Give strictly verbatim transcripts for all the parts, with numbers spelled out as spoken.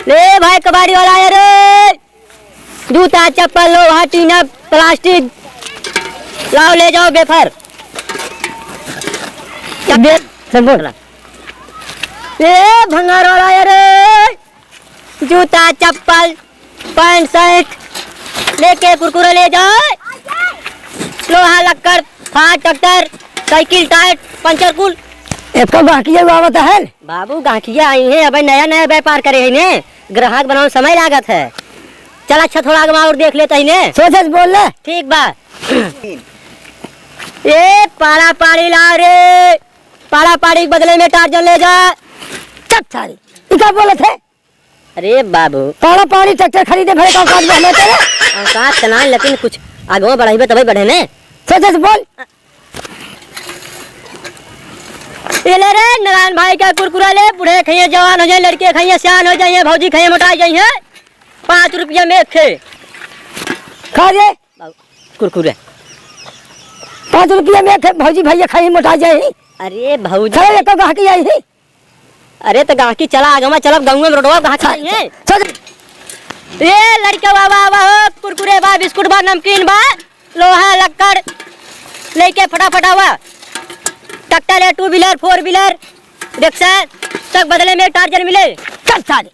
ले भाई कबाड़ी वाला आया रे, जूता, चप्पल, लोहा, टीना, प्लास्टिक, लाओ ले जाओ बेफर। दे, सब बोल। ए भंगार वाला आया रे, जूता, चप्पल, पैंट, शर्ट लेके कुरकुरे ले जाओ। लोहा, लक्कड़, फार, ट्रैक्टर, साइकिल, टायर, पंचर कुल। एको गाहकिया आवत है? बाबू, गाहकिया आई हैं, अबे नया नया व्यापार करे हैं ने, ग्राहक बनावे में समय लागत है। चल अच्छा, थोड़ा आगे और देख लेते हैं ने। सोचे से बोल ले। ठीक बा। ए पाड़ा पाड़ी ला रे, पाड़ा पाड़ी के बदले में टार्जन ले जा। चुप सारे, ई का बोलत है? अरे बाबू। पाड़ा पाड़ी ट्रैक्टर खरीदे भरे का औकात बा हमें तेरे? औकात त नाहीं, लेकिन कुछ आगे बढ़ाइबे तबे बढ़े ने। सोचे से बोल। ये ले रे नारायण भाई का कुरकुरा ले, बूढ़े खाइए, जवान हो जाए, लड़के खाइए, सियान हो जाइए, भौजी खाइए, मोटा जाइए। पाँच रुपया में एक खे। खा रे। बाबू, कुरकुरे। पाँच रुपया में एक खे, भौजी भैया खाइए, मोटा जाए। अरे भौजी। खा रे, तो गाहकी आई है। अरे त गाहकी चला, आगवा चलब, गउँवा में रोडवा गाहकी चल, नहीं है। चल। ए लड़का बाबा, आवा हो, कुरकुरे बा, बिस्कुट बा, नमकीन बा, लोहा लक्कड़ लेके फटाफट आवा। ट्रैक्टर है, टू व्हीलर, फोर व्हीलर, रिक्शा, सब बदले में टार्जन मिले। चल सारे।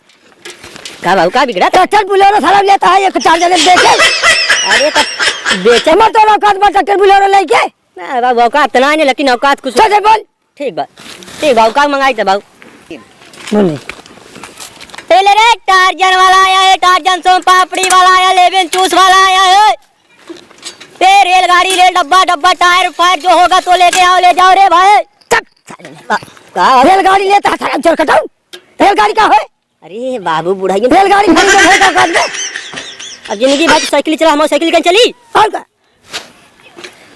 का बाबू, का बिगड़ा? ट्रैक्टर बोलेरो सारा लेता है, एक टार्जन बेचे। अरे त बेचे। हमर तो औकात बा ट्रैक्टर बोलेरो लेके। ना बाबू, औकात त नाहीं, लेकिन औकात कुछ। चल, चल, बोल। ठीक बा, ठीक बा, का मंगाई त बाबू? बोल रे। ए ले रे, टार्जन वाला आया है, टार्जन सोन पापड़ी वाला आया, लेमन जूस वाला आया है। ए रेलगाड़ी, रेल डब्बा, डब्बा, टायर फायर जो होगा तो लेके आओ, ले जाओ रे भाई। चुप, साले। का? रेलगाड़ी लेता है साला चोर कटाऊ। रेलगाड़ी का है? अरे बाबू, बुढ़ाई में रेलगाड़ी खरीदे है का काट दे। अब जिंदगी भर साइकिल चला, हमारी साइकिल कहीं चली? और का?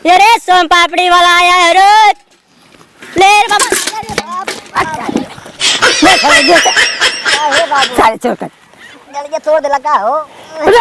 ये रे सोन पापड़ी वाला आया है रे। ले रे बाबा। अच्छा। ले साले, ले साले। अरे बाबू। साले चोर कर। गलिया तोड़ दे लगा हो। अरे